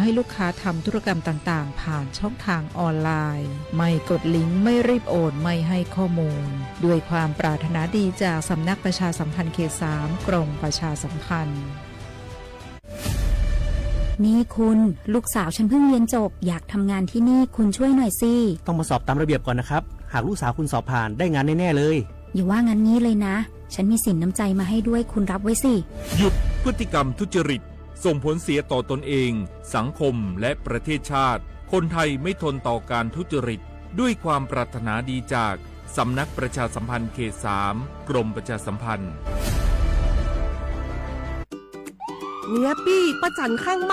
ให้ลูกค้าทำธุรกรรมต่างๆ ผ่านช่องทางออนไลน์ ไม่กดลิงก์ ไม่รีบโอน ไม่ให้ข้อมูล ด้วยความปรารถนาดีจากสำนักประชาสัมพันธ์เขตสาม กรมประชาสัมพันธ์ นี่คุณ ลูกสาวฉันเพิ่งเรียนจบ อยากทำงานที่นี่ คุณช่วยหน่อยสิ ต้องมาสอบตามระเบียบก่อนนะครับ หากลูกสาวคุณสอบผ่าน ได้งานแน่ๆเลย อย่าว่างั้นงี้เลยนะ ฉันมีสินน้ำใจมาให้ด้วย คุณรับไว้สิ หยุดพฤติกรรมทุจริต ส่งผลเสียต่อตนเอง สังคม และประเทศชาติ คนไทยไม่ทนต่อการทุจริต ด้วยความปรารถนาดีจาก สำนักประชาสัมพันธ์เขตสาม กรมประชาสัมพันธ์ Niam Pij, paj tsam khaj maj.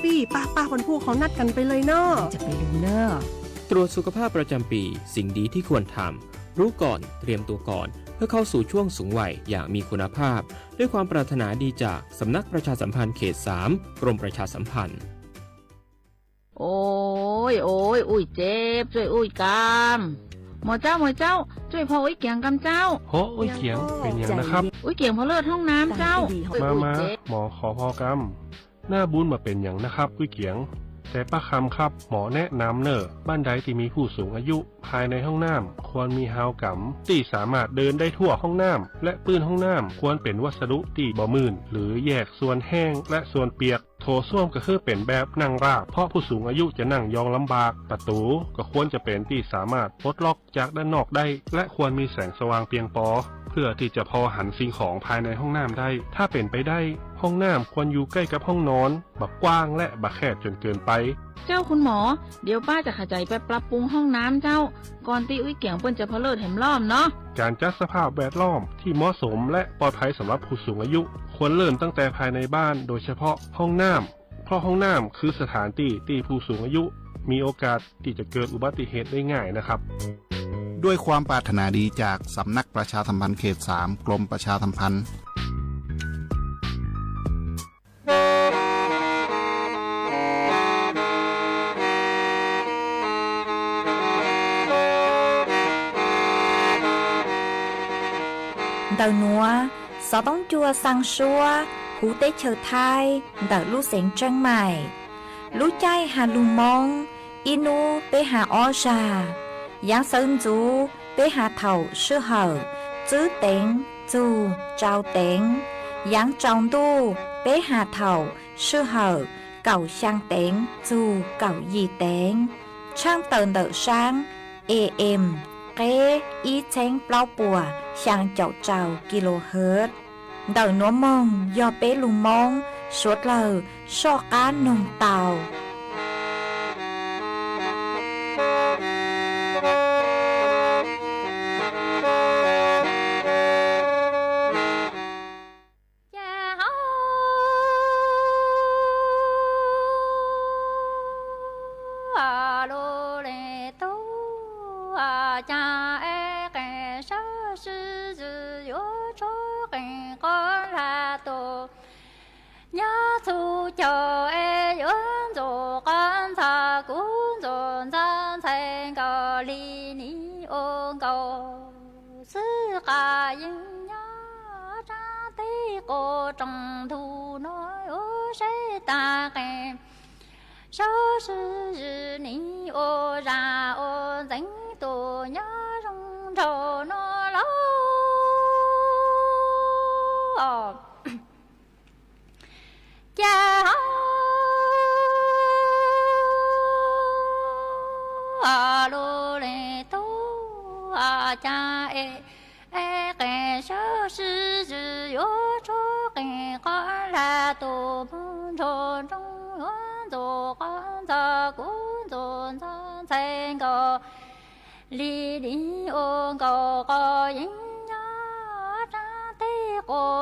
Pij, pab pab คนผู้เขานัดกันไปเลยเนาะ จะไปลืมเนอะ ตรวจสุขภาพประจำปี สิ่งดีที่ควรทำ รู้ก่อน เตรียมตัวก่อน เพื่อเข้าสู่ช่วงสูงวัยอย่างมีคุณภาพ ด้วยความปรารถนาดีจากสำนักประชาสัมพันธ์เขตสาม กรมประชาสัมพันธ์ Oj, oj, ua tsev, tsuj ua kam. Mos caub, mos caub, tsuj pho ua ib kiag kam caub. Hov, ua kiag pem nyam na khab? Ua kiag pho lawj hoob nam caub. Mas mas, mos qhov pho kam. หน้าบูน mas pem nyam na khab ua kiag? Tes pab kham khab, mos แนะนำ nawb, บ้านใดที่มีผู้สูงอายุ ภายในห้องน้ำควรมีฮาวก๋ำ ที่สามารถเดินได้ทั่วห้องน้ำ และพื้นห้องน้ำควรเป็นวัสดุที่บ่มื่น หรือแยกส่วนแห้งและส่วนเปียก โถส้วมก็คือเป็นแบบนั่งราบ เพราะผู้สูงอายุจะนั่งยองลำบาก ประตูก็ควรจะเป็นที่สามารถปลดล็อกจากด้านนอกได้ และควรมีแสงสว่างเพียงพอ เพื่อที่จะพอหันสิ่งของภายในห้องน้ำได้ ถ้าเป็นไปได้ ห้องน้ำควรอยู่ใกล้กับห้องนอน บ่กว้างและบ่แคบจนเกินไป เจ้าคุณหมอ เดี๋ยวป้าจะขยายไปปรับปรุงห้องน้ำเจ้า ก่อนที่อุ้ยเกียงเปิ้นจะพะเลิศแหมรอบเนาะ การจัดสภาพแวดล้อมที่เหมาะสมและปลอดภัยสำหรับผู้สูงอายุ ควรเริ่มตั้งแต่ภายในบ้าน โดยเฉพาะห้องน้ำ เพราะห้องน้ำคือสถานที่ที่ผู้สูงอายุมีโอกาสที่จะเกิดอุบัติเหตุได้ง่ายนะครับ ด้วยความปรารถนาดีจากสำนักประชาสัมพันธ์เขตสาม กรมประชาสัมพันธ์ Ntawm nuav, xov tooj cua xaa suab huv teb chaws Thaib ntawm lub xeev Tseeb Maim. Lub caij has lug Moob, ib nub peb has ob zag. Yaav sawv ntxuv peb has thaum sij hawm tsib teev txug rau teev. Yaav tsaus ntuj peb has thaum sij hawm kaum xyaa teev txug kaum yim teev. Tshaaj tawm ntawm saab A M, qeb ib txheeb plaub puas xyaa caum rau kilohertz. Ntawm nuav moog yog peb lug Moob suav dlawg soj qaab noog tau. Nyob txhua caug es yuav ntxuav qab ntxhab, kuv ntxuav ntxhab ntxhais nkaus li nim ua nkaus. Xwb qab yeej nyob tsaab teb quas rooj ntug no yuav seb tag qee. Saib sib zis nim ua zag ua ntxeev tus nyob zoo nraug no lauj. Cas hauv lub leej tub cas es, es qee saib sib zis yuav tshuav qee qhov hla tus moog nrug nroog yuav ntxuav qab ntxhab, kuv ntxuav ntxhab ntxhais nkaus li nim ua nkaus qhov yeej nyob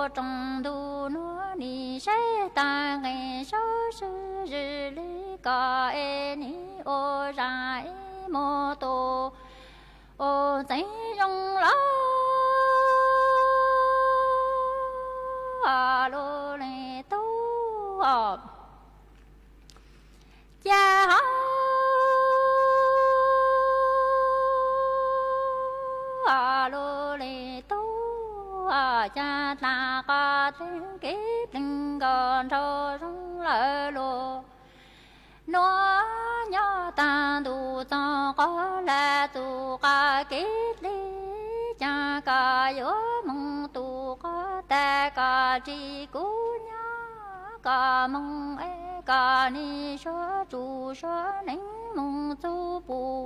rooj ntug nuav nim saib taag nqe sab sib zwm le koj es nim ua zag ib mug tus ua txeev zoo lug lug leej tub. Ca hov lug leej tub, ca taag qhov teeb kev pleeg nkaus nraug zoo lawm los. Nuav nyob taag ntuj txooj qhov lawm txug qhov kev dleb, caag koj yuav moog tug qhov tag koj tsis kuv nyob koj moog es koj nim suav tsuj suav neeg moog txug pum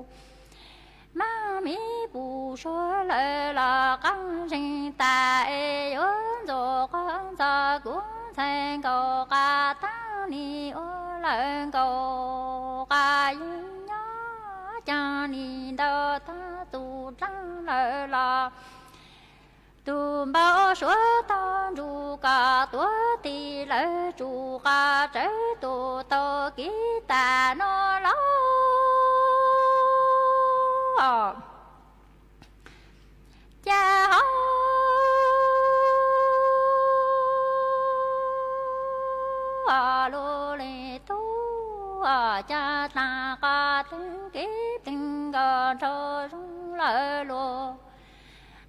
maab mib pum suav lawm los qaab zeeg tas es yuav ntxuav qhov ntxov kuv ntxhais nkaus qhov taab nim ua lawm nkaus qhov yeej nyob caag nim ntau taag txug dlaab lawm los. Tug npau suav tau nrug koj tuav tig lawm tsuj qhov tsawv tug tau kev tas nuav los. Ca hov lug leej tub, ca taag qhov teeb kev pleeg nkaus nraug zoo lawm los.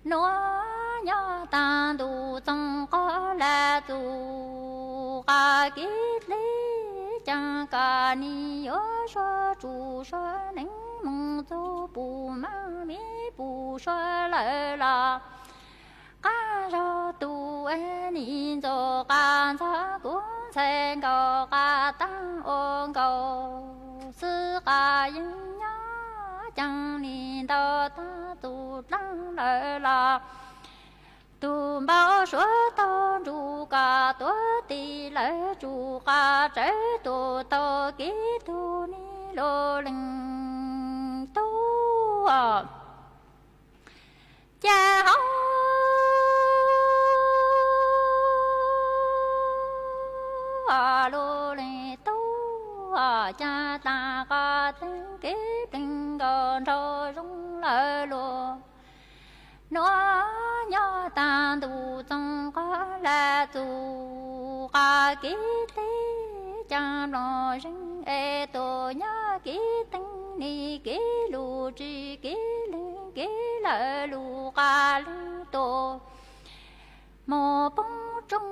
Nuav nyob taag ntuj txooj qhov lawm txug qhov kev dleb, caag koj nim yuav suav tsuj suav neeg moog txug pum maab mib pum suav lawm los. Qaab zog tug es nim ntxuav qhov ntxov kuv ntxhais nkaus qhov taab ua nkaus xwb qhov yeej nyob caag nim ntau taag txug dlaab lawm los. Tug npau suav tau nrug koj tuav tig lawm tsuj qhov tsawv tug tau kev tug nim lug leej tub. Ca hov lug leej tub, ca taag qhov teeb kev pleeg nkaus nraug zoo lawm los. Nuav nyob taag ntuj txooj qhov lawm txug qhov kev dleb, caag nplooj zeeg es tug nyob kev teeb nim kev lug tsi kev leeg kev lawm lug qhov leej tug moog poob rooj,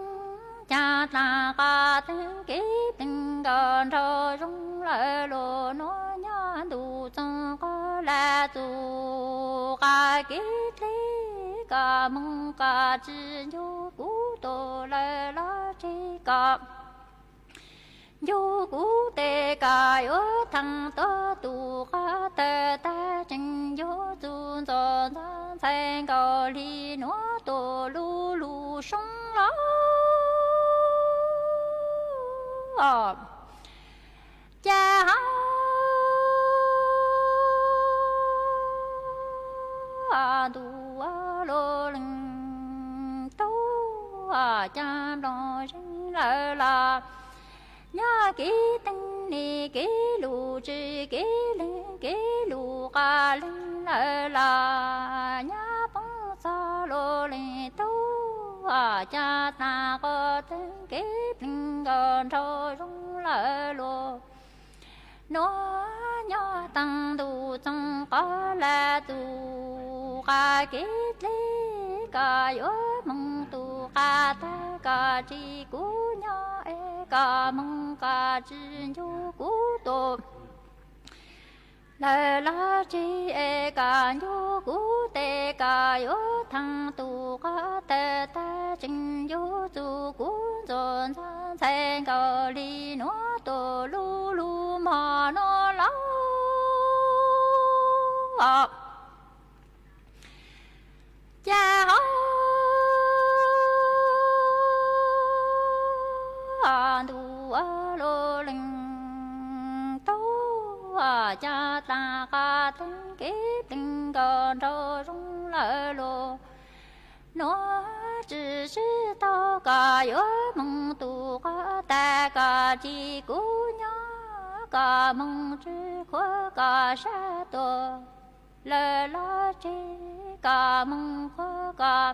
ca taag qhov teeb kev pleeg nkaus nraug zoo lawm los. Nuav nyob ntuj txooj qhov lawm txug qhov kev dleb, koj moog koj tsi ncu kuv tug lawm los tseg koj ncu kuv tes koj yuav thaam tuab tug qhov tawg tag tseem yuav txug ntxuav ntxhais nkaus li nuav tug lug lug soob los. Ca hov ntuj lug leej tub, ca nplooj zeeg lawm los. Nyob kev teeb nim kev lug tsi kev leeg kev lug qhov leej lawm los. Nyob poob txog lug leej tub, ca taag qhov teeb kev pleeg nkaus nraug zoo lawm los. Nuav nyob taag ntuj txooj qhov lawm txug qhov kev dleb, koj yuav moog tug qhov tag koj tsi kuv nyob es koj moog koj tsi ncu kuv tug lawm los tseg es koj ncu kuv tes koj yuav thaam tug qhov tawg tag tseem yuav txug kuv ntxuav ntxhais nkaus li nuav tug lug lug mog nuav los. Ca hov ntuj lug leej tub, ca taag qhov teeb kev pleeg nkaus nraug zoo lawm los. Nuav tsis sib tau, koj yuav moog tu qhov tag, koj tsis kuv nyob, koj moog tsis khuav, koj sab tuaj lawm los tsev, koj moog khuav, koj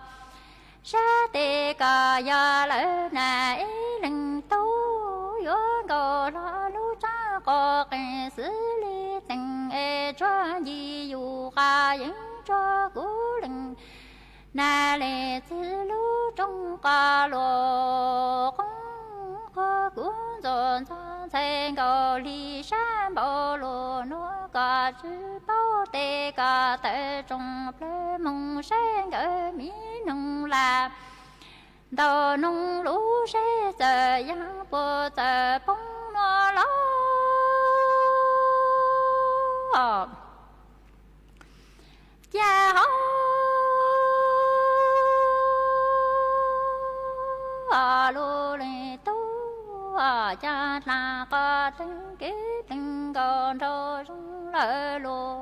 sab tes, koj yog lawv nag ib leeg tub, yuav nkaus hlo lub tsaab qos qees xwb li teem es tsuag ncig yus qas yeeb tsuag kuv leej nag le txwv lub rooj qos luas qoob qhuav kuv ntxuav ntxhov ntxhais nkaus li sab npaum luas nuav koj tsis paub tes koj tawm tsoom plawg moog saib nkawd miv noog lam ntau noog lub seb txawm yaam puas txawm poob nuav los. Ca hauv lub leej tub ca dlaag qos teeb kev teeb nkaus nraug zoo lawm lug.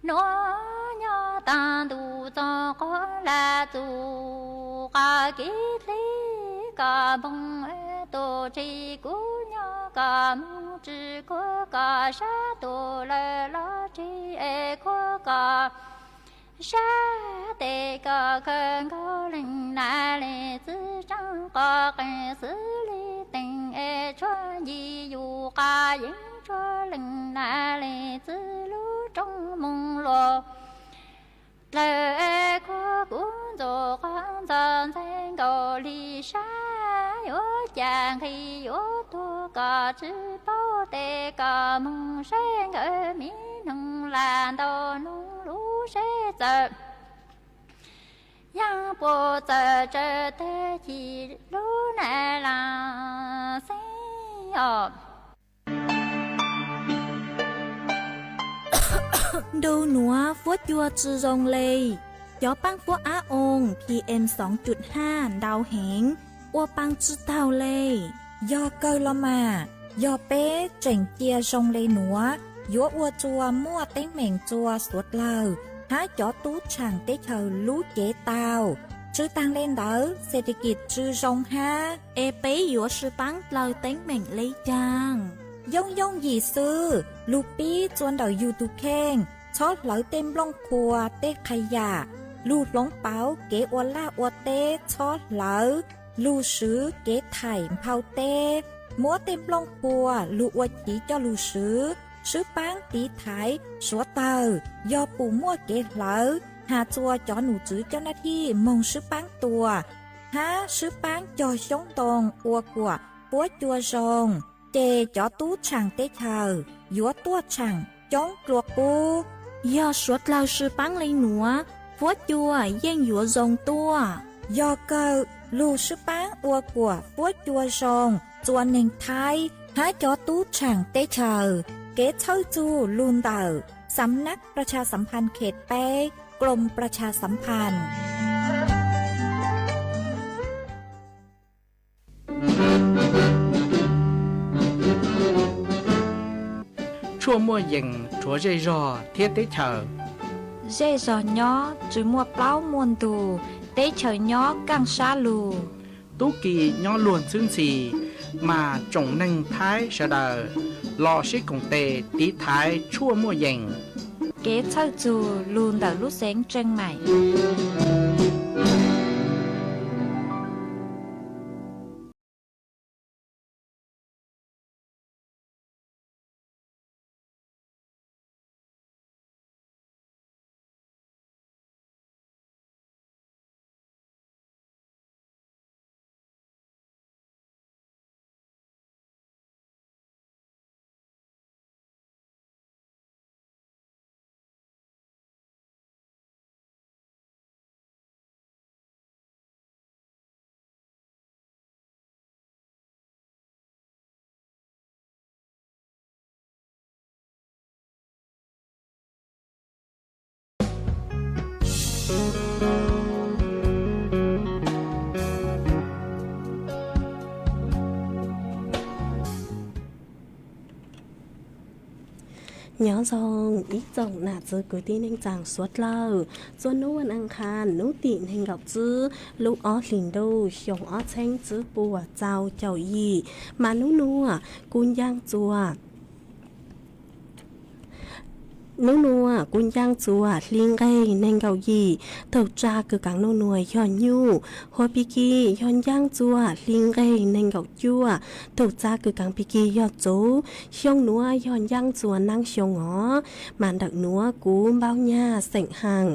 Nuav nyob taag ntuj txug qhov lam txug qhov kev dleb koj moog tus tsis kuv nyob koj moog tsis khuav koj sab tuaj lawm los tsev es khuav koj sab tes koj khaws nkaus leej nag le txwv tsaab qos qees xwb li teem es tsuag ncig yus qas yeeb tsuag leej nag le txwv lub rooj moog luas dlawg es khuav kuv ntxuav qhov ntxhov ntxhais nkaus li sab yuav ca nqhis yuav tuag koj tsis paub tes koj moog saib nkawd miv noog lam ntau noog lub seb txawm yaam puas txawm tsawg tag chim lub nag lam xeeb os. Ntu nuav fuab cua tsi zoo le, cov paab fuab ab oo P M xoo cum haj ntau heev, ua paa tsi taug le. Yog kawg los mas, yog peb tseem cia zoo le nuav, yuav ua rua muaj teeb meem rua suav dlawg hab cov tub tshaam teb chaws lub cev tau. Tsw taag le ntawd, xes tis kis tsw zoo hab. Es peb yuav sib paab dlaws teeb meem le caag? Yooj yooj yim xwb, lug pib rua ntawm yug tug kheej, txhob hlawv tej nplooj qhuav tej qha yam, lug hloov pauv kev ua laj ua teb txhob hlawv, lug swv kev thaim nphau teb, muab tej nplooj qhuav lug ua chiv coj lug swv, swb paab tiv thaiv suav dlawg, yog pum muaj kev hlawv has rua cov num tswv coj naj thij moog swb paab tua, hab swb paab cog xyoob ntoo ua kuam fuab cua zoo, ces cov tub tshaam teb chaws yuav tuaj tshaam coob dlua qub. Yog suav dlawg sib paab le nuav, fuab cua yeej yuav zoo tuaj. Yog kawg, lug sib paab ua kuam fuab cua zoo rua neeg Thaib hab cov tub tshaam teb chaws. Kev txhawj txug lug ntawm สำนักประชาสัมพันธ์เขตแปด กรมประชาสัมพันธ์ Tshuaj muaj yees rhuav zej zog thiab teb chaws. Zej zog nyob tsw muaj plaub muaj ntug, teb chaws nyob kaaj sab lug. Tub ki nyob luag ntxhwb ntxhi, mas tsoom neeg Thaib sawv daws los sib koom tes tiv thaiv tshuaj muaj yees. Kev txhawj txug lug ntawm lub xeev Tseej Maim. Nyob zoo ib tsoom nam txiv kwv tij neej tsaa suav dlawg, txua nub vas aas khas nub tim neeg nkaum tsib lub ob hlis ntuj xyoo ob txheeb tsib puas txaus caum yim, mas nub nuav kuv ncaaj txua nub nuav kuv ncaaj txua hli nqeg neeg nkaum yim tug txaj kws kaav nub nuav yog nyuj, huab pig kig yog ncaaj txua hli nqeg neeg nkaum cuaj tug txaj kws kaav pig kig yog txuv. Xyoo nuav yog ncaaj txua naab xyoo os. Mas ntawm nuav kuv npauj nyag xeem haas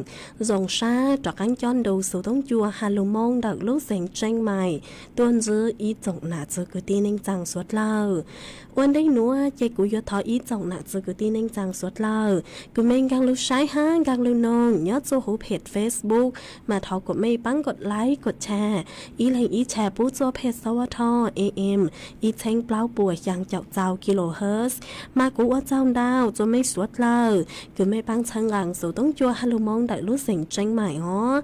zoo sab rov qaab cob ntu xuv toob cua ha lug moob ntawm lub xeev Tseeb Mais tuaj ntsib ib tsoom nam txiv kwv tij neej tsaa suav dlawg. Ua ntej nuav ces kuv yuav thov ib tsoom nam txiv kwv tij neej tsaa suav dlawg kws mej nkaag lug saib hab nkaag lug noog nyob txua huv phem Facebook, mas thov kuas mej paab kod like kod share, ib leeg ib share pub txua phem xav a tho am ib txheeb plaub puas xyaa caum txaus kilohertz. Mas kuv ua tsaug ntau txua mej suav dlawg kws mej paab txhawb nqaa xuv toob cua ha lug moob ntawm lub xeev Tseeb Mais os.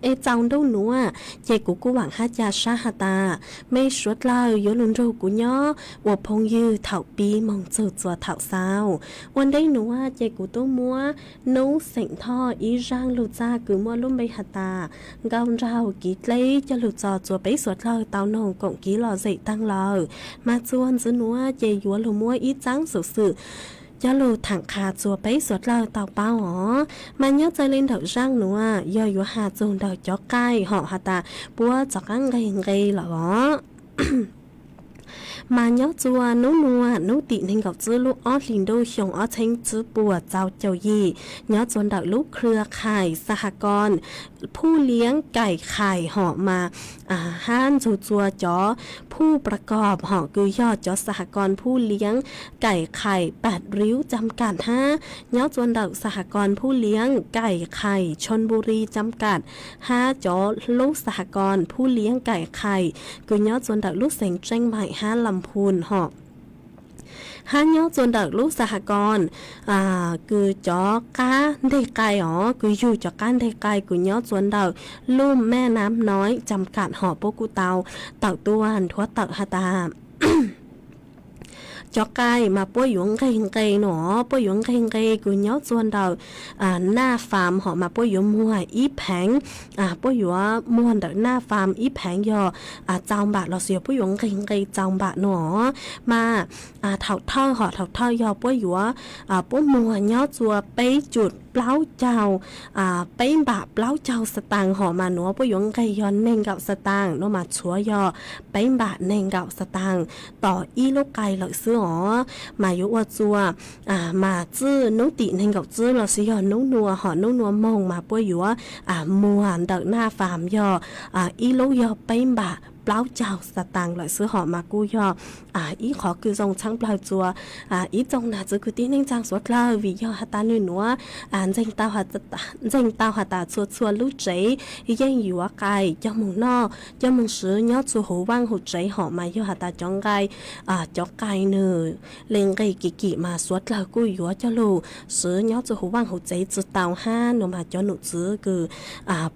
Es txaus ntuj nuav ces kuv kuj vaam hab ca sab has tas mej suav dlawg yuav lug nrug kuv nyob ua phooj ywg thaum pib moog txug txua thaum xaus. Ua ntej nuav ces kuv tub muab nub xeem Thoj ib zaaj lug txaj kws muaj lub npe has tas Nkauj Nraug Kiv Dleb coj lug tso txua peb suav dlawg tau noog koom kiv lom zem taag lawm. Mas txua ntxiv nuav ces yuav lug muab ib txaab xuv xwm coj lug thaam qha txua peb suav dlawg tau paub os. Mas nyob txawm le ntawm zaaj nuav yog yuav has txug ntawm cov qaij hom has tas puab rov qaab nqeg nqe lawm os. Mas nyob txua nub nuav nub tim neeg nkaum tsib lub ob hlis ntuj xyoo ob txheeb tsib puas txaus caum yim, nyob txua ntawm lub khwv khais xa has koos Phuj Liab Kaim Khais hom mas hab nrug txua cov phuj pra kom hom kws yog cov xa has koos Phuj Liab Kaim Khais Pam Riub Cam Kam hab nyob txua ntawm xa has koos Phuj Liab Kaim Khais Chon Npu Ri Cam Kam hab cov lub xa has koos Phuj Liab Kaim Khais kws nyob txua ntawm lub xeev Tseeb Mais hab Lam Phun hom. Hab nyob txua ntawm lub xa has koos kws cov qab nteg qai os, kws yug cov qab nteg qai kws nyob txua ntawm lub Mej Nam Noib Cam Kam hom puab kuj tau tawm tuaj nthuav tawm has tas cov qai mas puab yuav nqeg nqe no, puab yuav nqeg nqe kws nyob txua ntawm Naj Faam hom mas puab yuav muag ib pheev, puab yuav muag ntawm Naj Faam ib pheev yog txaus npam lossis yog puab yuav nqeg nqe txaus npam no. Mas thaum thawj hom thaum thawj yog puab yuav, puab muag nyob txua peb cum plaub caug, peb npam plaub caug xa taas hom mas nuav puab yuav nqeg yog neeg nkaum xa taas no mas tshuav yog peb npam neeg nkaum xa taas tos ib lub qai lawm xwb os. Mas yuav ua txua mas txij nub tim neeg nkaum tsib lossis yog nub nuav hom nub nuav moog mas puab yuav muag ntawm Naj Faam yog ib lub yog peb npam plaub caug xa taas lawm xwb hom mas kuj yog ib qhov kws zoo tshaav plawg txua ib tsoom nam txiv kwv tij neej tsaa suav dlawg vim yog has tas nwg nuav ntseeg tau ntseeg tau has tas txhua txhua lub tsev yeej yuav qai coj moog noj coj moog swv nyob txhua huv vaaj huv tsev hom mas yog has tas cov nqai, cov qai nwg le nqe kim kim mas suav dlawg kuj yuav coj lug swv nyob txhua huv vaaj huv tsev tsi tau hab no mas cov num txwv kws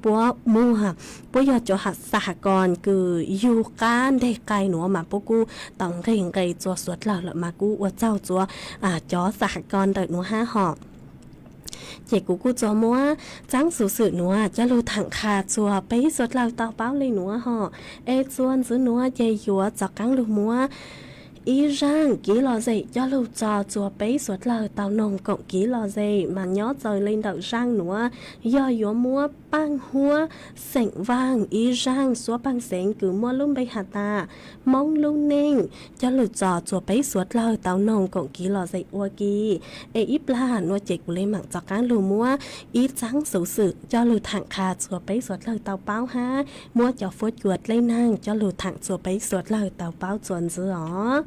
puab muag, puab yog cov xa has koos kws yug qab nteg qai nuav mas puab kuj tau nqeg nqe txua suav dlawg lawm mas kuj ua tsaug txua cov xa has koos ntawm nuav hab hom. Ces kuv kuj txua muab txaab xuv xwm nuav coj lug thaam qha txua peb suav dlawg tau paub le nuav hom. Es txua ntxiv nuav ces yuav rov qaab lug muab ib zaaj kiv lom zem coj lug tso txua peb suav dlawg tau noog koom kiv lom zem mas nyob txawm le ntawm zaaj nuav yog yuav muab Paaj Huab xeem Vaaj ib zaaj suab paaj xeev kws muaj lub npe has tas Moob Lub Neej coj lug tso txua peb suav dlawg tau noog koom kiv lom zem ua ke. Es ib plag nuav ces kuv le maam rov qaab lug muab ib txaab xuv xwm coj lug thaam qha txua peb suav dlawg tau paub hab muab cov fuab cua dleb naag coj lug thaam txua peb suav dlawg tau paub txua ntxiv os.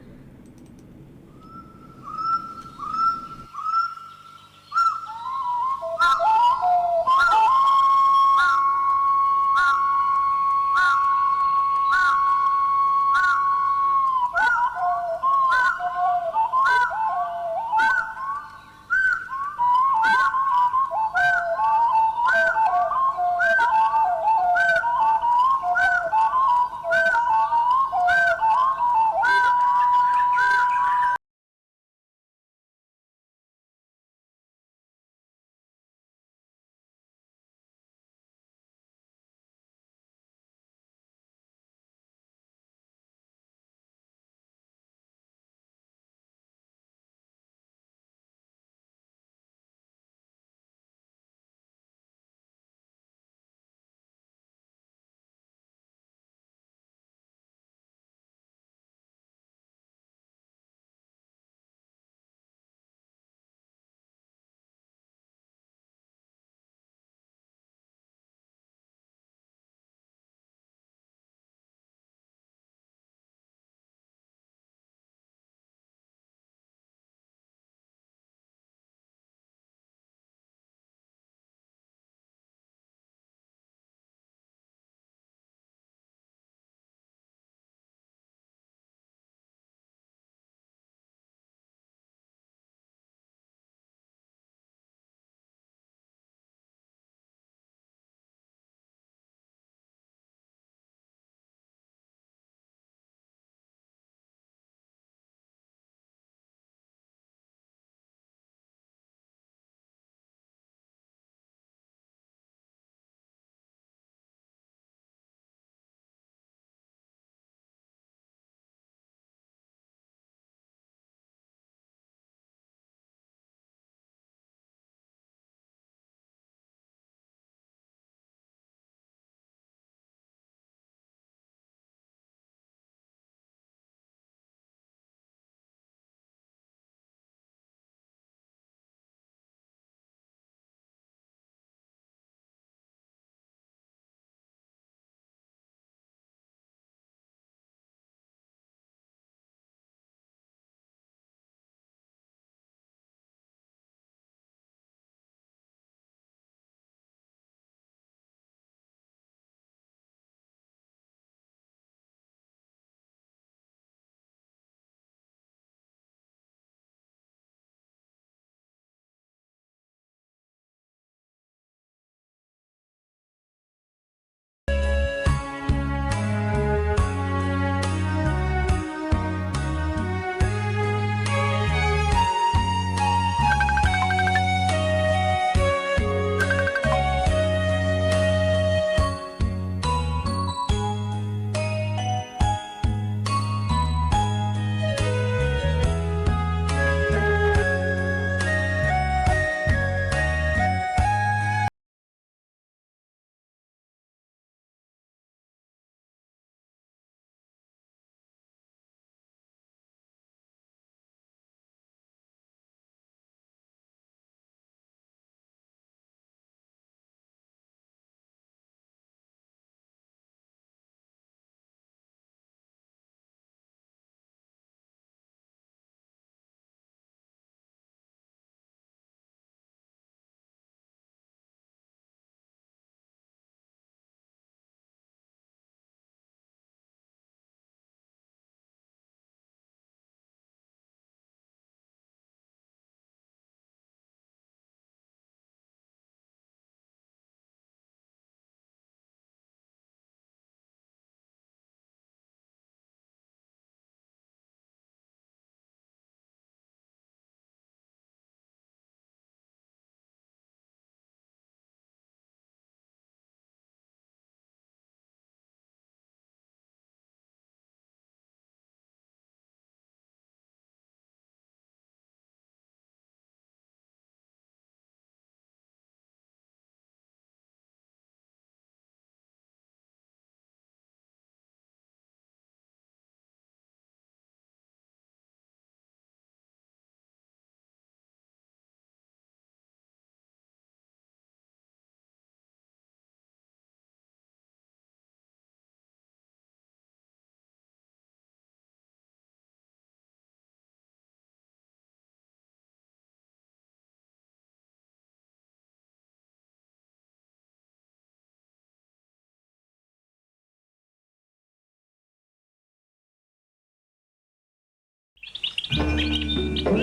Lub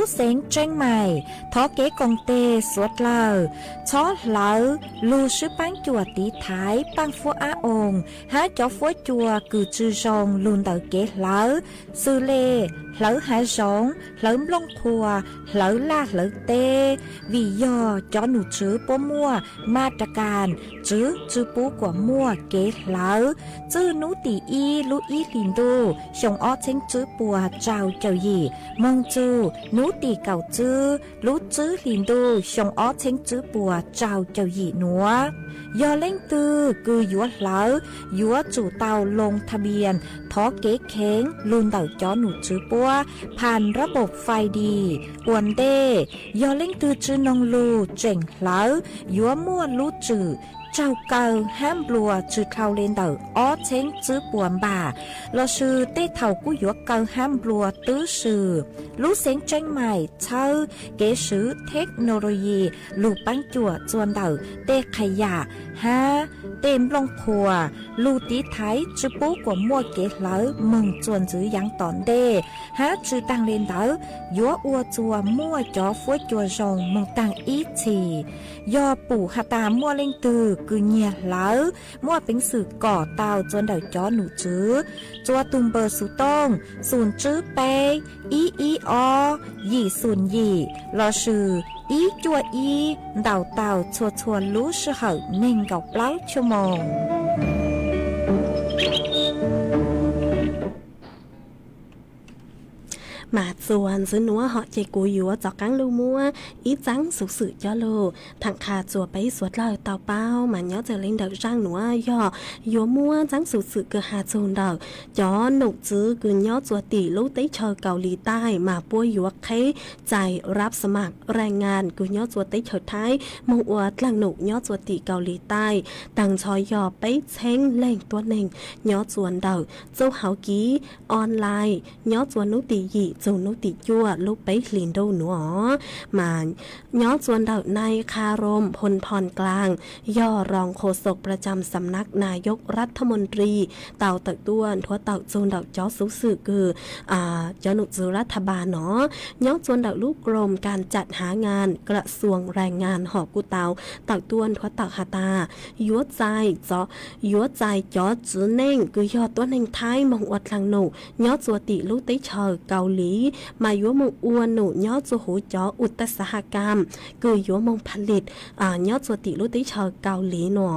xeev Tseeb Maim thov kev koom tes suav dlawg txhob hlawv lug swb paab cuam tiv thaiv paaj fuab ab oos hab cov fuab cua kws tsi zoo lug ntawm kev hlawv, xws le hlawv hav zoov, hlawv nplooj qhuas, hlawv laj hlawv teb, vim yog cov nom tswv puab muaj ma ra kas tswv tsi pub kuas muaj kev hlawv. Txwj nub tim ib lub ib hlis ntuj xyoo ob txheeb tswb puas rau caum yim moog txug nub tim kaum tswb lub tswb hlis ntuj xyoo ob txheeb tswb puas rau caum yim nuav. Yog leej twg kws yuav hlawv, yuav tsum tau loo tha npias thov kev kheev lug ntawm cov nom tswv puab phas rab npaum fais dis ua ntej. Yog leej twg tsi noog lug tseem hlawv, yuav muaj lub tswm raug kaw hab nplua tsi dhau le ntawm ob txheeb tswb puas npam, lossis tej thaum kuj yuav kaw hab nplua twb swm. Lub xeev Tseeb Maim txhawb kev swv theknoloyi lug paab cuam txuas ntawm tej qhas yam hab tej nplooj qhuas lug tiv thaiv tsi pub kuas muaj kev hlawv moog txuas ntxiv yaav tom ntej, hab tsi taag le ntawd yuav ua txuas muaj cov fuab cua zoo moog taag ib txhis. Yog pum has tas muaj leej twg kws nyiag hlawv, muaj peev xwm kom tau txuas ntawm cov nom tswv txuas tug npawb xov tooj xoom tswb peb ib ib ob yim xoom yim lossis ib cuaj ib ntaus tau txhua txhua lub sij hawm neeg nkaum plaub cuaj moos. Mas txuas ntxiv nuav hom ces kuv yuav rov qaab lug muab ib txaab xuv xwm coj lug tham qha txuas peb suav dlawg tau paub. Mas nyob txawm le ntawm zaaj nuav yog yuav muab txaab xuv xwm kws has txug ntawm cov nom tswv kws nyob txuas tim lub teb chaws Kaus Lim Taij mas puab yuav qheb txais rab xa mam rai ngas kws nyob txuas teb chaws Thaib moog ua dlaag num nyob txuas tim Kaus Lim Taij, taag nrho yog peb txheeb leej tuab neeg nyob txuas ntawm txuj hauv kiv online nyob txuas nub tim yim txug nub tim cuaj lub peb hlis ntuj nuav. Mas nyob txuas ntawm nai Kha Rom Phon Phon Klaas yog roos kho xom pra tsam xam nab nas yoj rab thab mon ri tau tawm tuaj nthuav tawm txug ntawm cov xuv xwm kws cov nom tswv rab tha npas no nyob txuas ntawm lub krom kas tsam hav ngas kram xuas rai ngas hom kuj tau tawm tuaj nthuav tawm has tas yuav txais, yuav txais cov txiv neej kws yog tuab neeg Thaib moog ua dlaag num nyob txuas tim lub teb chaws Kaus Lim mas yuav moog ua num nyob txuas huv cov u tas xav ha kam kws yuav moog pha lis nyob txuas tim lub teb chaws Kaus Lim no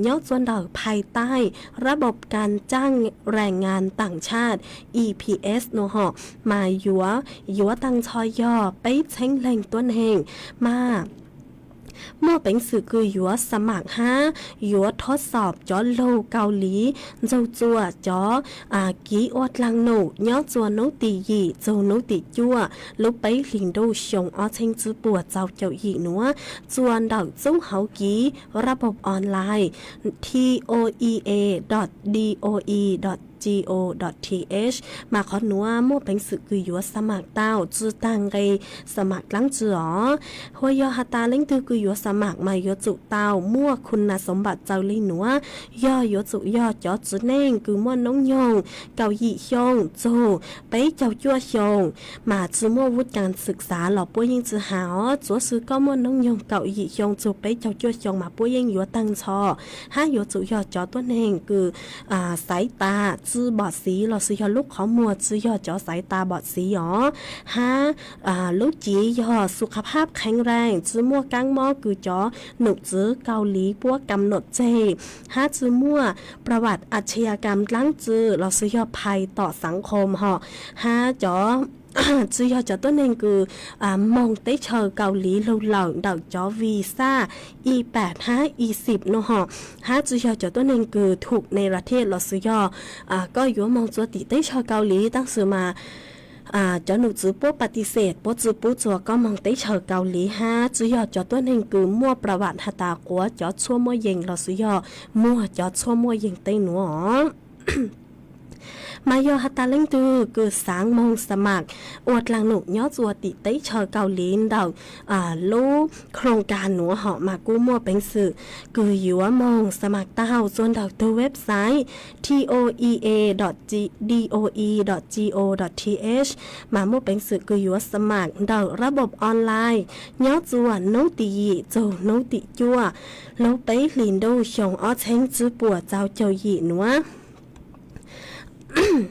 nyob txuas ntawm phais taij rab npaum kas tsaaj rai ngas taam tshaj E P S no hom mas yuav, yuav taag nrho yog peb txheeb leej tuab neeg mas muaj peev xwm kws yuav xa mam hab yuav thob xom cov lug Kaus Lim ntxug txuas cov kiv ua dlaag num nyob txuas nub tim yim txug nub tim cuaj lub peb hlis ntuj xyoo ob txheeb tswb puas rau caum yim nuav txuas ntawm txuj hauv kiv rab npaum online T O E A dot D O E dot G O dot T H. Mas qhov nuav muaj peev xwm kws yuav xa mam tau tsi taag nqe xa mam dlaab tsi os. Hua yog has tas leej twg kws yuav xa mam mas yuav tsum tau muaj khu nas xoov npam txaws li nuav, yog yuav tsum yog cov txiv neej kws muaj noob nyoog kaum yim xyoo txug peb caug cuaj xyoo, mas tsi muaj vub kas xwm xav los puab yeej tsi has os. Txuav xwm koj muaj noob nyoog kaum yim xyoo txug peb caug cuaj xyoo mas puab yeej yuav taag nrho, hab yuav tsum yog cov tuab neeg kws xaiv tas tsi npom xiv lossis yog lub qhov muag tsi yog cov xaiv tas npom xiv os, hab lub civ yog xu kha phab kheev rees tsi muaj kaab mob kws cov nom tswv Kaus Lim puab kam nuam tseg, hab tsi muaj pravat a tshia kam dlaab tsi lossis yog phais tom xaav khom hom, hab cov tsi yog cov tuab neeg kws moog teb chaws Kaus Lim lug lawm ntawm cov visa i pam hab i xim no hom, hab tsi yog cov tuab neeg kws thum ne ra thiaj lossis yog koj yuav moog txuas tim teb chaws Kaus Lim tab sis mas cov nom tswv puab pa ti xes puab tsi pub txuas koj moog teb chaws Kaus Lim, hab tsi yog cov tuab neeg kws muaj pravat has tas quav cov tshuaj muaj yees lossis yog muag cov tshuaj muaj yees tej nuav os. Mas yog has tas leej twg kws xaav moog xa maam ua dlaag num nyob txug tim teb chaws Kaus Lim ntawm lub khoo kaag nuav hom mas kuj muaj peev xwm kws yuav moog xa maam taug txug ntawm tug website T O E A dot D O E dot G O dot T H, mas muaj peev xwm kws yuav xa maam ntawm rab npob online nyob txug nub tim yim txug nub tim cuaj lub peb hlis ntuj xyoo ob txheeb tsib puas tau caum yim nuav.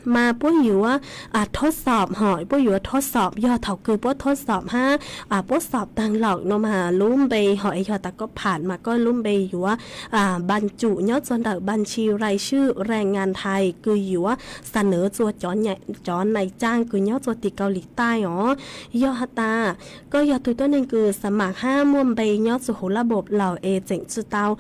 Mas puab yuav thuab xom hom, puab yuav thuab xom, yog thaum kws puab thuab xom hab puab xom taag lawm no mas lub npe hom es yog tas koj pham mas koj lub npe yuav npas cum nyob txug ntawm npas ntshis rais swj rais ngas nthais kws yuav xa nws txug cov nais caaj kws nyob txug tim Kaus Lim Taij os. Yog has tas koj yog tug tuab neeg kws xa maam hab muaj npe nyob txug huv lab npob lawm es tseem tsi tau,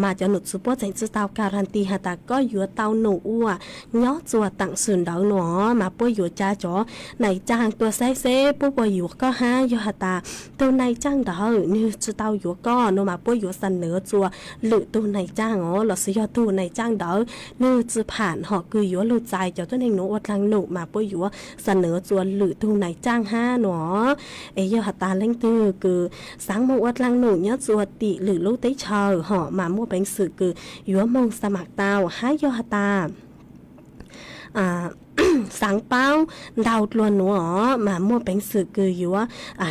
mas cov num txwv puab tseem tsi tau karanti has tas koj yuav tau num ua nyob txug taam sim ntawd no mas puab yuav ca cov nais caaj tuaj saib seb puab puas yuav koj hab yog has tas tug nais caaj ntawd nwg tsi tau yuav koj no mas puab yuav xa nws txug lwm tug nais caaj os, lossis yog tug nais caaj ntawd nwg tsi pham hom kws yuav lug txais cov tuab neeg nuav ua dlaag num mas puab yuav xa nws txug lwm tug nais caaj hab no. Es yog has tas leej twg kws xaav moog ua dlaag num nyob txug tim lwm lub teb chaws hom mas muaj peev xwm kws yuav moog xa maam tau hab yog has tas xaav paub ntau dlua nuav os mas muaj peev xwm kws yuav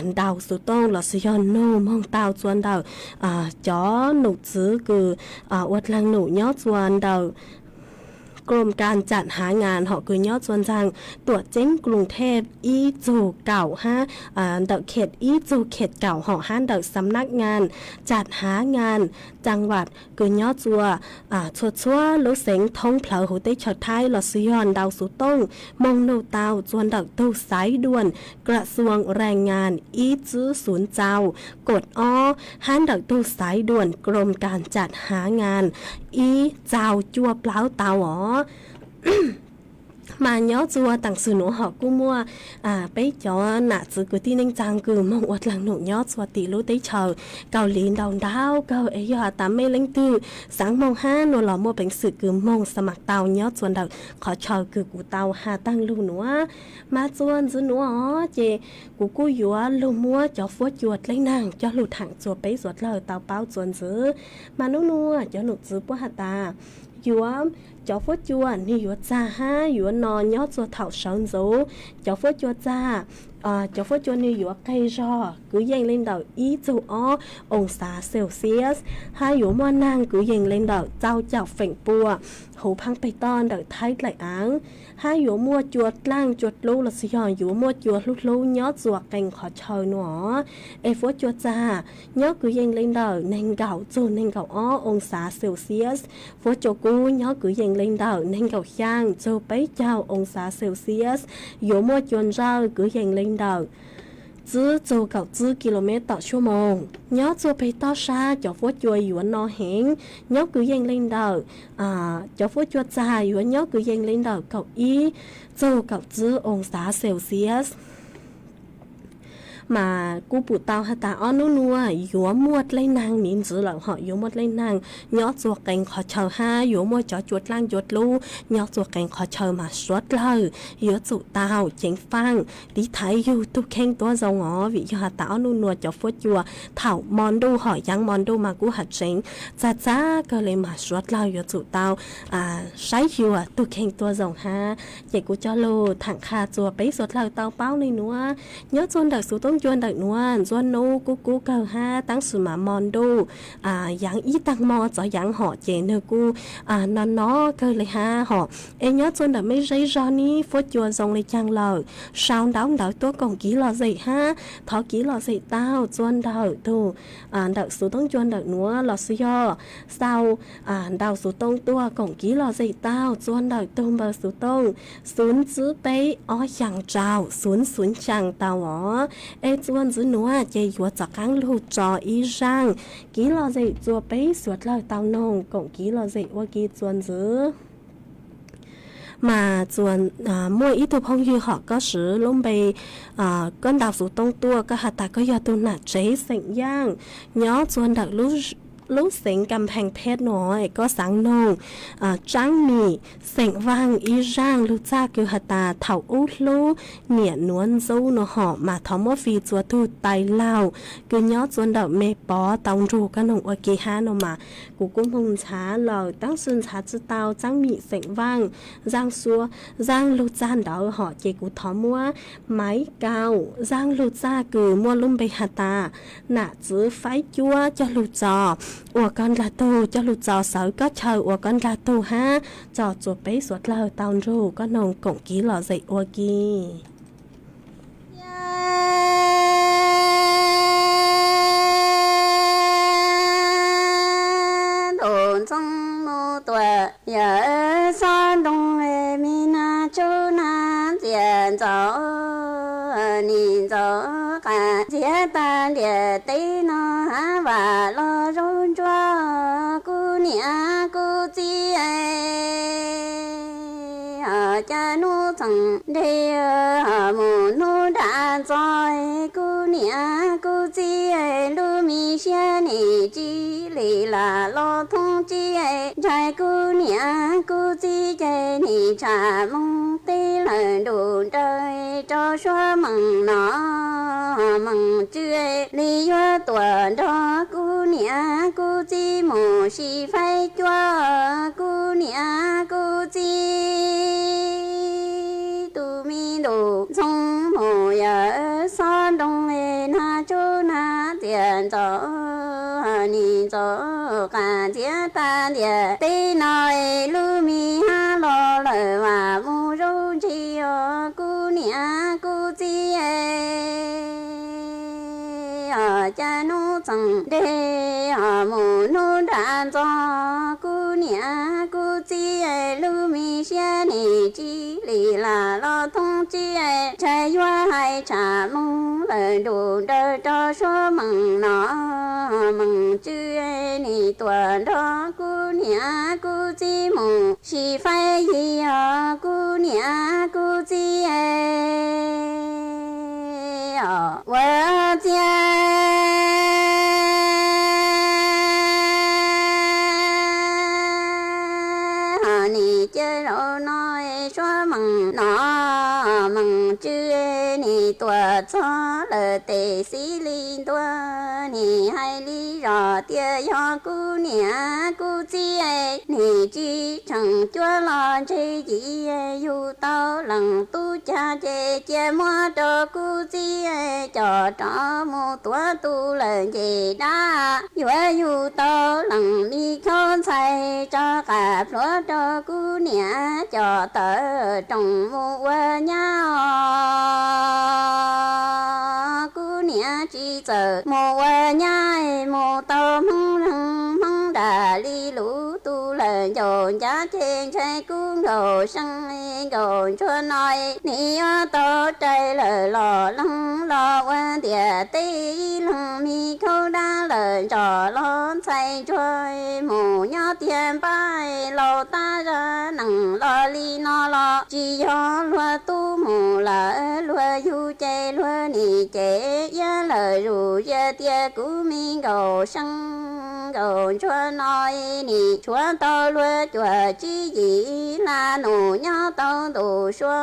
ntaus xuv tooj lossis yog nug moog tau txug ntawm cov num txwv kws ua dlaag num nyob txug ntawm Krom Kas Tsam Hav Ngas hom kws nyob txug ntxaag Tuam Ceeb Kloos Thej ib txug kaum hab ntawm khet ib txug khet kaum hom hab ntawm Xam Nab Ngas Tsam Hav Ngas Caa Vam kws nyob txug txhua txhua lub xeev thoob plawg huv teb chaws Thaib lossis yog ntaus xuv tooj moog nug tau txug ntawm tug xaiv duam Kra Xuam Rais Ngas ib tsib xuv tsau kod ob hab ntawm tug xaiv duam Krom Kas Tsam Hav Ngas ib tsau cuaj plaub tau os. Mas nyob txug taam sim nuav hom kuj muaj peb cov nam txwv kwv tij neej tsaa kws moog ua dlaag num nyob txug tim lub teb chaws Kaus Lim ntau ntau kawg es yog has tas mej leej twg xaav moog hab no los muaj peev xwm kws moog xa maam tau nyob txug ntawm qhov chaw kws kuv tau has taag lug nuav. Mas txuas ntxiv nuav os ces kuv kuj yuav lug muab cov fuab cua dleb naag coj lug thaam txug peb suav dlawg tau paub txuas ntxiv. Mas nub nuav cov num txwv puab has tas yuav, cov fuab cua nwg yuav txag hab yuav no nyob txug thaum sawv ntxuv. Cov fuab cua txag, cov fuab cua nwg yuav qeg zog kwv yeej le ntawm ib txug ob oo xav Celsius hab yuav muaj naag kwv yeej le ntawm tsau caum feem pua huv phaab peg toj ntawm Thaib Dlaim Aav, hab yuav muaj cua dlaaj cua dlub lossis yog yuav muaj cua hlub hlub nyob txug qee qhov chaw nuav. Es fuab cua txag nyob kwv yeej le ntawm neeg nkaum txug neeg nkaum ob oo xav Celsius. Fuab cua kub nyob kwv yeej le ntawm neeg nkaum xyaa txug peb caug oo xav Celsius. Yuav muaj cua ntsawj kwv yeej le ntawm tsib txug kaum tsib kilomev tom suab moog. Nyob txug peg toj sab cov fuab cua yuav no heev, nyob kwv yeej le ntawm, cov fuab cua txag yuav nyob kwv yeej le ntawm kaum ib txug kaum tsib oo xav Celsius. Mas kuv pum tau has tas ob nub nuav yuav muaj dlej naag miv ntxiv lawm hom yuav muaj dlej naag nyob txug qee qhov chaw hab yuav muaj cov cua dlaaj cua dlub nyob txug qee qhov chaw mas suav dlawg yuav tsum tau ceev faaj tiv thaiv yug tug kheej tuab zoo os, vim yog has tas ob nub nuav cov fuab cua thaum mo ntuj hom yaav mo ntuj mas kuj has tseev txag txag kawg le mas suav dlawg yuav tsum tau saib xyuas tug kheej tuab zoo hab. Ces kuv coj lug thaam qha txug peb suav dlawg tau paub le nuav. Nyob txug ntawm xuv toob cua ntawm nuav ntxuav nub kub kub kawg hab tab sis mas mo ntuj yaav ib taag mo txov yaav hom ces nwg kuj no no kawg le hab hom. Es nyob txug ntawm mej zej zog nib fuab cua zoo le caag lawm, sau ntaub ntawv tuab koom kiv lom zem hab thov kiv lom zem tau txug ntawm tug, ntawm xuv toob cua ntawm nuav lossis yog sau ntau xuv tooj tuaj koom kiv lom zem tau txug ntawm tug npawb xuv tooj xuv tsib peb ob xyaa rau xuv xuv xyaa tau os. Es txug ntxiv nuav ces yuav txav qaab lug tso ib zaaj kiv lom zem txug peb suav dlawg tau noog koom kiv lom zem ua ke txug ntxiv. Mas txug, muaj ib tug phooj ywg hom koj siv lub npe, koj ntau xuv tooj tuaj koj has tas koj yog tug nam tsev xeem Yaaj nyob txug ntawm lub Lub xeev Kam Pheej Phej no es koj xaav noog Tsaab Mim xeem Vaaj ib zaaj lug txag kws has tas thaum ub hlub niam nuav ntxub no hom mas thov muab fij txua tug tais laug kws nyob txua ntawm Me Pov tau nrug koj noog ua ke hab no mas kuv kuj moog ntshaw lawm tab sis ntshaw tsi tau Tsaab Mim xeem Vaaj zaaj suab zaaj lug txag ntawd hom ces kuv thov muab Maiv Kaum zaaj lug txag kws muaj lub npe has tas Nam Txwv Faib Cuab coj lug tso ua koj nrag tug, coj lug tso Sawv Koj Chaw ua koj nrag tug hab tso txua peb suav dlawg tau nrug koj noog koom kiv lom zem ua ke. Ntuj ntxoov mus tuam yawm xob ntoo, me nag tsuj nag ntxias ntxaus, nim ntxaus qas ntxias tag ntiam teb no hab vam los zaub ntsuab kuv niam kuv txiv. Ho cas hnub txheem nreg ho mus hnub nram ntxo, kuv niam kuv txiv lub me siab nim tsis lim lam los thoob tsis ntshai kuv niam kuv txiv ces nim tsham moog teb lawm nrug nraws rau suab meem no. Meem tsw li yuav tuam nrog kuv niam kuv txiv mus sib faib cuab kuv niam kuv txiv. Tus me ntuj ntxoov mus yawm xob ntoo, nag tsuj nag ntxias ntxaus, nim ntxaus qas ntxias tag ntiam teb no, lub me hab los lawm vam mus zaub ntse os kuv niam kuv txiv. Ho cas hnub txheem nreg ho mus hnub nram ntxo, kuv niam kuv txiv lub me siab nim tsis lim lam los thoob tsis ntshai yuav hais tsham moog lawm nrug nraws rau suab meem no. Meem tsw nim tuam nrog kuv niam kuv txiv mus sib faib yig os kuv niam kuv txiv. Ua ciav ho nim cia zaum no suab meem no, meem tsw nim tuam txog lawm tes xib li ntua, nim hais li zog tias yog kuv niam kuv txiv nim tsis tseem cuab los ntshe yim yug tau leej tub cag ces cia muab rau kuv txiv coj rov mus tuav tus lawm nce dab. Yuav yug tau leej me khaub ntxhais tso qas plhuav rau kuv niam coj tawm rooj mus ua nyab os. Kuv niam tsis txawj mus ua nyab, mus tau Hmoob leeg Hmoob nram li lub tus lawm ncauj ncav ces ntshai kuv nkaum seej nkaum ntsuag no, nim yuav tau rais lawm los leeg los ua ntiam teb ib leeg me khaub dab lawm ntsos los ntxhais ntsuag mus nyob tiag npab laus tab zaj neeg los li no los tsis yog luag tub mus lawm luag yug ces luag nim ces iab lawm zus yog tias kuv me nkaum seej nkaum ntsuag no nim tshuav tau luag cuam tsib yim laj num nyob tau ntu sua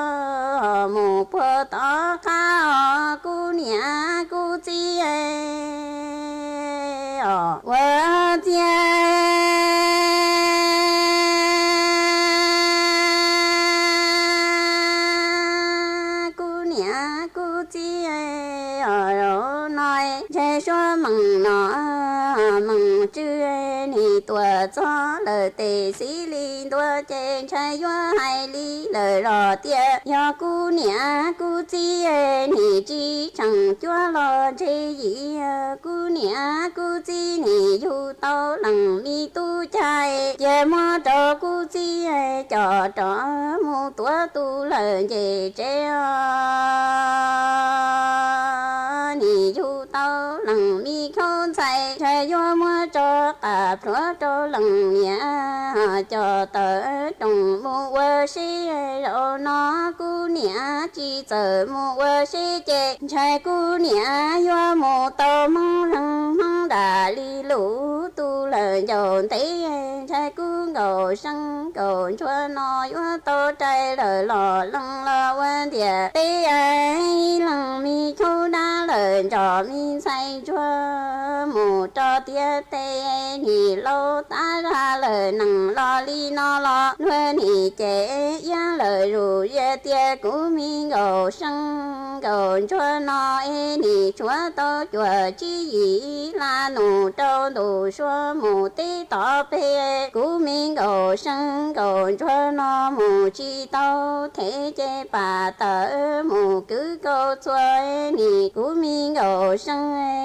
mus puag tom qab os kuv niam kuv txiv os. Ua ciav kuv niam kuv txiv os, zaum no ntshai suab meem no meem tsw nim tuam txog lawm tes xib li ntua ces ntshai yuav hais li lawm zog tias yog kuv niam kuv txiv nim tsis tseem cuab los ntshe yim kuv niam kuv txiv nim yug tau leej me tub cag cia muab rau kuv txiv coj rov mus tuav tus lawm nce tsev os. Nim yug tau leej me khaub ntxhais ntshai yuav muab tso qas plhuav rau leej niam coj tawm rooj mus ua seb zaum no kuv niam tsis txawj mus ua seb ces ntshai kuv niam yuav mus tau Hmoob leeg Hmoob nram li lub tus lawm ncaus ntev, ntshai kub nkaus seeb nkaus ntsuag no yuav tau rais lawm los leej los ua ntiam teb, ib leeg me khub dab lawm ntsos me ntxhais ntsuag mus rau tiab teb, nim laus tab zaj lawm nees los li no los luag nim ces iab lawm zus, yog tias kuv me nkaus seeb nkaus ntsuag no es nim tshuav tau cuam tsib yim ib la nus rau ntu sua mus teb tod pem, kuv me nkaus seeb nkaus ntsuag no mus tsis tau them ces pam tawm mus kwv kaus txuas, nim kuv me nkaus seeb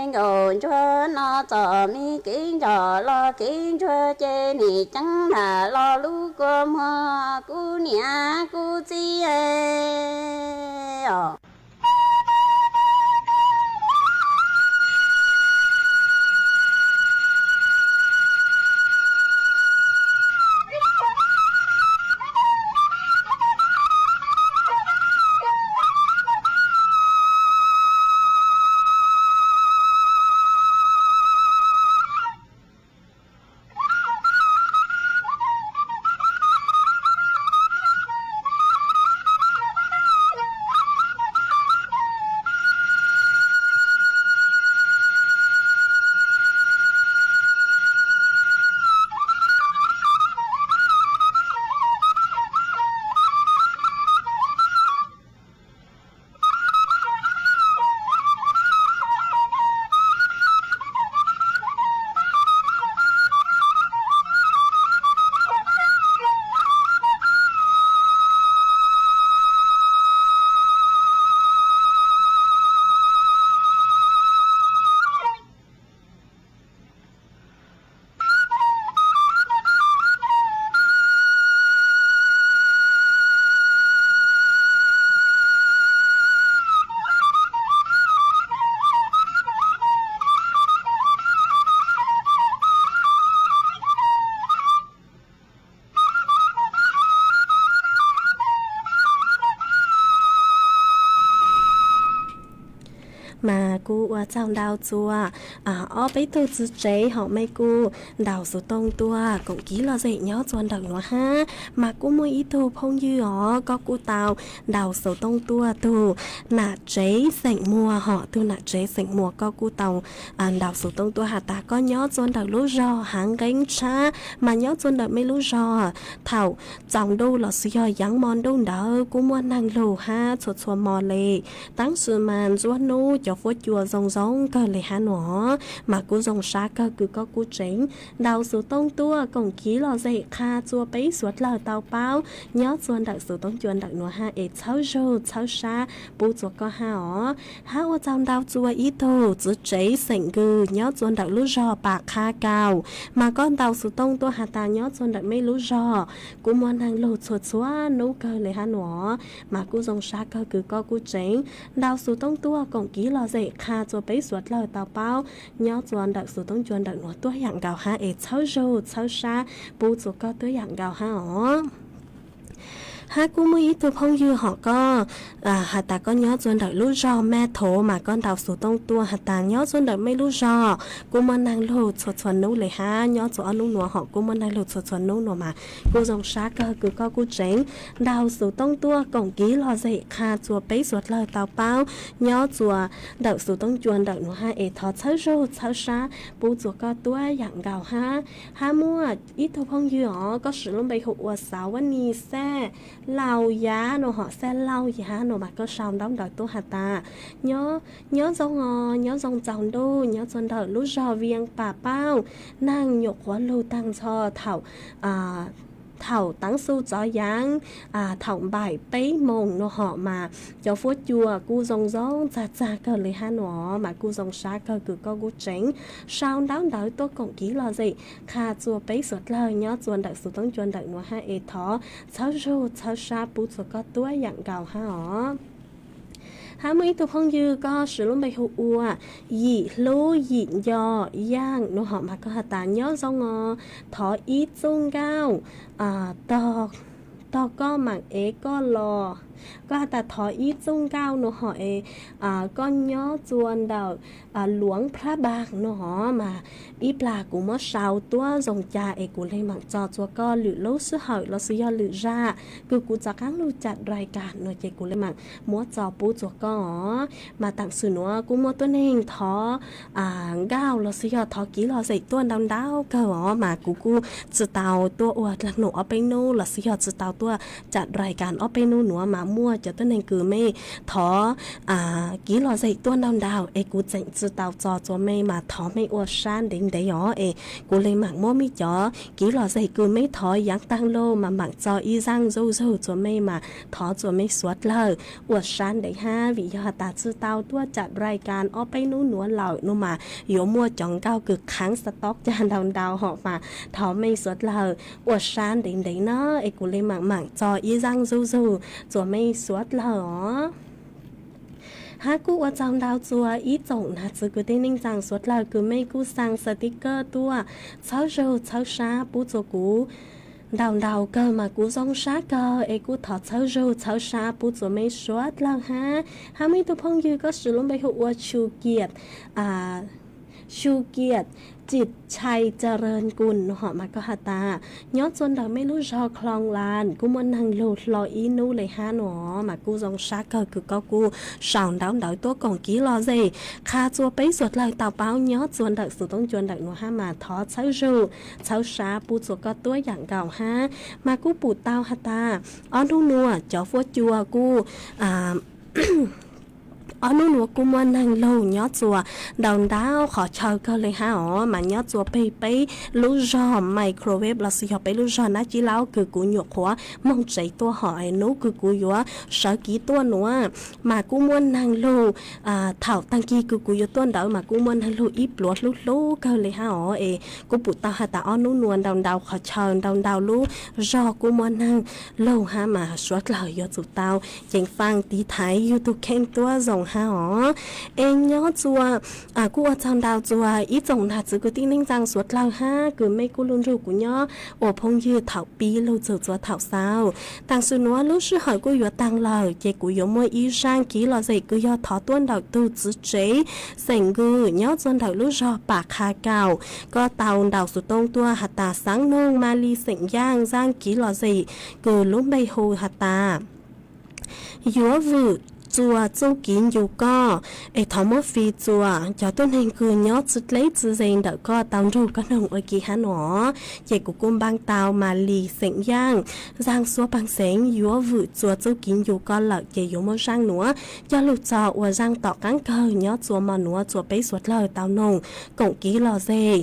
nkaus ntsuag no txom me kev ntsos los kev ntsuag ces nim ceeb nram los lub kua muag kuv niam kuv txiv os. Mas kuj ua tsaug ntau txuas ob peb tug txiv tsev hom me kuj ntaus xuv tooj tuaj koom kiv lom zem nyob txuas ntawm nuav hab. Mas kuj muaj ib tug phooj ywg os, koj kuj tau ntaus xuv tooj tuaj tug nam tsev xeem muag hom, tug nam tsev xeem muag koj kuj tau ntaus xuv tooj tuaj has tas koj nyob txuas ntawm lub zog Hav Nqeeb Tshab, mas nyob txuas ntawm mej lub zog thaum tsaus ntuj los xwb yog yaav mo ntuj ntawd kuj muaj neeg lug hab txhua txhua mo le. Tab sis mas ntxuav nub cov fuab cua zoo zoo kawg le hab nuav, mas kuj zoo sab kawg kws koj kuj tseev ntaus xuv tooj tuaj koom kiv lom zem qha txua peb suav dlawg tau paub nyob txuas ntawm xuv tooj cua ntawm nuav hab es txhawb zug txhawb sab pub txua koj hab os. Hab ua tsaug ntau txuas ib tug txiv tsev xeem Nkws nyob txuas ntawm lub zog Pas Qhab Kaus, mas koj ntaus xuv tooj tuaj has tas nyob txuas ntawm mej lub zog kuj muaj neeg lug txhua txhua nub kawg le hab nuav, mas kuj zoo sab kawg kws koj kuj tseev ntaus xuv tooj tuaj koom kiv lom zem qha txua peb suav dlawg tau paub nyob txuas ntawm xuv tooj cua ntawm nuav tuab yaam nkaus hab es txhawb zug txhawb sab pub txua koj tuab yaam nkaus hab os. Hab kuj muaj ib tug phooj ywg hom koj has tas koj nyob txuas ntawm lub zog Maj Thov mas koj ntaus xuv tooj tuaj has tas nyob txuas ntawm mej lub zog kuj muaj neeg lug txhua txhua nub le hab, nyob txuas ob nub nuav hom kuj muaj neeg lug txhua txhua nub nuav mas kuj zoo sab kawg kws koj kuj tseev ntaus xuv tooj tuaj koom kiv lom zem qha txua peb suav dlawg tau paub nyob txuas ntawm xuv tooj cua ntawm nuav hab es thov txhawb zug txhawb sab pub txua koj tuab yaam nkaus hab. Hab muaj ib tug phooj ywg os, koj swm lub npe hu ua Xauv Vaj Nis Xaj Laus Yav no hom, Xaj Laus Yav no mas koj sau ntaub ntawv tuaj has tas nyob zoo os, nyob zoo tsaus ntuj nyob txuas ntawm lub zog Vias Pas Pauj, neeg nyuam qhuav lug taag nrho thaum thaum teev xu txov yaav thaum npaim peb moos no hom mas cov fuab cua kuj zoo zoo txag txag kawg le hab nuav mas kuj zoo sab kawg kws koj kuj tseev sau ntaub ntawv tuaj koom kiv lom zem qha txua peb suav dlawg nyob txuas ntawm xuv tooj cua ntawm nuav hab es thov txhawb zug txhawb sab pub txua koj tuab yaam nkaus hab os. Hab muaj ib tug phooj ywg koj swm lub npe hu ua Yim Hlub Yim Nco Yaaj no hom mas koj has tas nyob zoo os, thov ib txuj nkauj tog koj maam ev koj los Koj has tas thov ib txoj nkauj no hom es koj nyob txua ntawm Luav Pha Npas no hom mas ib plag kuv muab sau tuab zoo ca es kuv li mam tso txua koj lwm lub sij hawm los sis yog lwm zaj kws kuv rov qaab lug cam rai kas no ces kuv li mam muab tso pub txua koj os. Mas taam sim nuav kuj muaj tuab neeg thov nkauj los sis yog thov kiv lom zem tuaj ntau ntau kawg os mas kuv kuj tsi tau tuaj ua dlaag num ob peb nub los sis yog tsi tau tuaj cam rai kas ob peb nub nuav mas muaj cov tuab neeg kws mej thov kiv lom zem tuaj ntau ntau es kuv tseem tsi tau tso txua mej mas thov mej ua sab ntev ntev os es kuv li mam muab mej cov kiv lom zem kws mej thov yaav taag lug mas mam tso ib zaaj zuj zug txua mej mas thov txua mej suav dlawg ua sab ntev hab vim yog has tas tsi tau tuaj cam rai kas ob peb nub nuav lawm no mas yuav muaj cov nkauj kws khaav xav tob cag ntau ntau hom mas thov mej suav dlawg ua sab ntev ntev na es kuv li mam mam tso ib zaaj zuj zug txua mej suav dlawg os. Hab kuj ua tsaug ntau txua ib tsoom nag txwv kwv tij neej tsaa suav dlawg kws mej kuj xaa xav tiv kawj tuaj txhawb zug txhawb sab pub txua kuv ntau ntau kawg mas kuv zoo sab kawg es kuj thov txhawb zug txhawb sab pub txua mej suav dlawg hab. Hab muaj ib tug phooj ywg koj siv lub npe hu ua Chu Kiam, Chu Kiam Cim Chai Ca Ras Kus no hom mas koj has tas nyob txua ntawm mej lub zog Khloos Las kuj muaj neeg lug hlo ib nub le hab no mas kuj zoo sab kawg kws koj kuj sau ntawv ntawd tuaj koom kiv lom zem qha txua peb suav dlawg tau paub nyob txua ntawm xuv toob cua ntawm nuav hab mas thov txhawb zug txhawb sab pub txua koj tuab yaam nkaus hab. Mas kuj pum tau has tas ob nub nuav cov fuab cua kuj ob nub nuav kuj muaj neeg lug nyob txua ntau ntau qhov chaw kawg le hab os mas nyob txua peg peb lub zog Microwave los sis yog peb lub zog Nab Cib Laub kws kuv nyuam qhuav moog tsev tuaj hom es nub kws kuv yuav sawv kiv tuaj nuav mas kuj muaj neeg lug thaum taag kig kws kuv yuav tuaj ntawd mas kuj muaj neeg lug ib pluav hlub hlub kawg le hab os es kuj pum tau has tas ob nub nuav ntau ntau qhov chaw ntau ntau lub zog kuj muaj neeg lug hab mas suav dlawg yuav tsum tau ceev faa tiv thaiv yug tug kheej tuab zoo hab os. Es nyob txua kuj ua tsaug ntau txua ib tsoom nag txwv kwv tij neej tsaa suav dlawg hab kws mej kuj lug nrug kuv nyob ua phooj ywg thaum pib lug txug txua thaum xaus. Taam sim nuav lub sij hawm kuj yuav taag lawm ces kuv yuav muaj ib zaaj kiv lom zem kws yog thov tuaj ntawm tug txiv tsev xeem Nkws nyob txua ntawm lub zog Pam Qha Kaum. Koj tau ntaus xuv tooj tuaj has tas xaav noog Malis xeem Yaaj zaaj kiv lom zem kws lub npe hu has tas yuav vwm txua txuj kiv ncu koj es thov muab fij txua cov tuab neeg kws nyob txwv dleb txwv ze ntawm koj tau nrug koj noog ua ke hab no. Ces kuv kuj npaaj tau Malis xeem Yaaj zaaj xuab paag xeev yuav vwm txua txuj kiv ncu koj lawm ces yuav muab zaaj nuav coj lug tso ua zaaj tom qaab kawg nyob txua mo nuav txua peb suav dlawg tau noog koom kiv lom zem.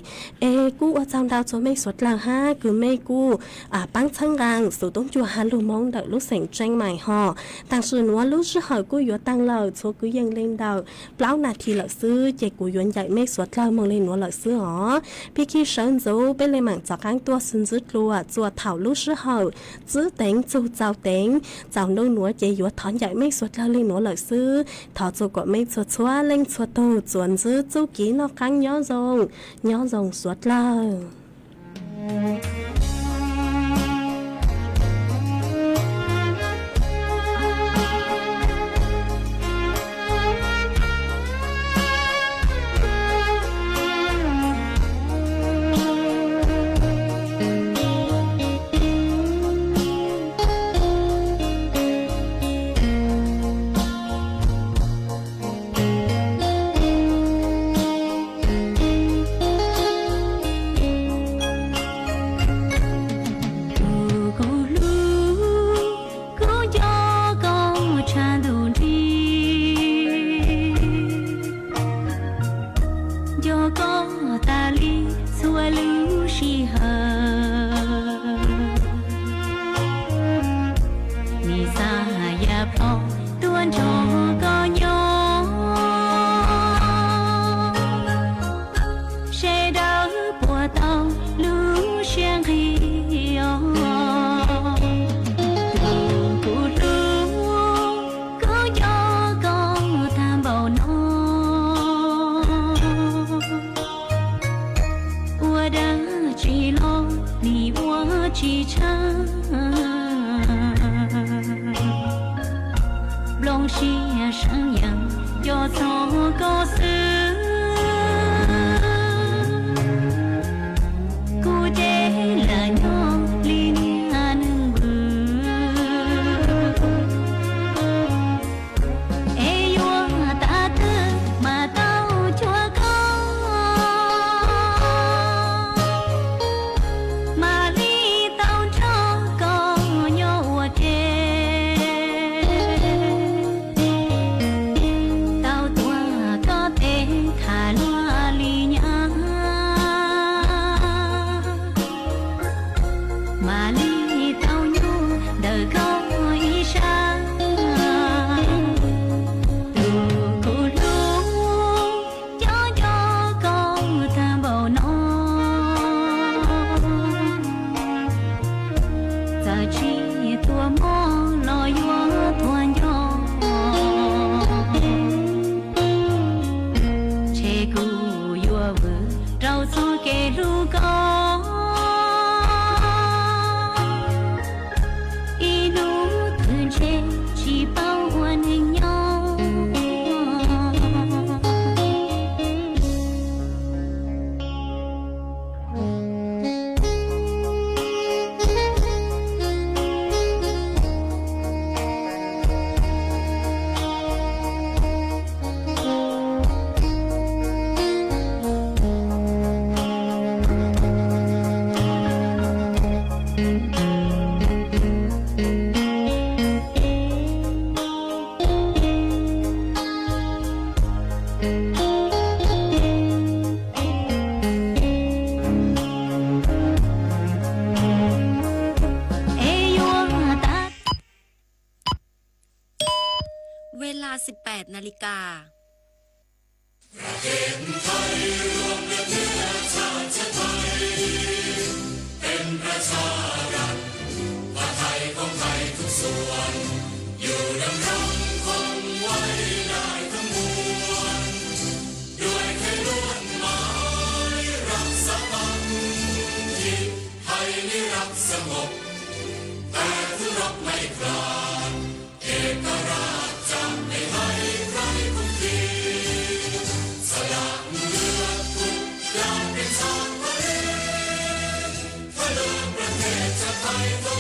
Es kuj ua tsaug ntau txua mej suav dlawg hab kws mej kuj paab txhawb nqaa xuv toob cua has lug Moob ntawm lub xeem Tseeb Maim hom. Taam sim nuav lub sij hawm kuj yuav taag lawm txhua kwv yees le ntawm plaub nas this lawm xwb ces kuv yuav ncaim mej suav dlawg moog le nuav lawm xwb os. Pig khij sawv ntxuv peb le maam rov qaab tuaj sib ntsib dlua txua thaum lub sij hawm txwb teev txug txaus teev. Txaus nub nuav ces yuav thov ncaim mej suav dlawg le nuav lawm xwb. Thov txua kom mej txhua txhua leej txhua tug txuas ntsib txuj kiv noj qaab nyob zoo, nyob zoo suav dlawg. Tus kuv hlub, kuv nco koj tshaj ntuj nrig, nco koj tas li txhua lub sij hawm. Nim xa yav plho tuaj nrog koj nyob, sawv daws puas tau lub siab nqig os. Tus kuv hlub, kuv nco koj tag npaum no, ua dab tsi los nim ua tsis tshaj. Tsiaj seev yees nco txog koj xwb, kuv ces lam nyob li niag neeg vwm, es yuav tas twg mas tau cuag koj, mam li tau nrog koj nyob ua ke, tau tuav koj tes tham luag li nyab, mam li tau nyob ntawm koj ib sab. Tus kuv hlub, nco nco koj tag npaum no, txawm tsis tuaj mob los yuav tuag nco, ntshe kuv yuav vwm rau txoj kev hlub koj, ib hnub twg ntshe tsis paub ua neeg nyob. Es yuav tasเวลา สิบแปดนาฬิกา เพื่อประเทศชาติไทยก็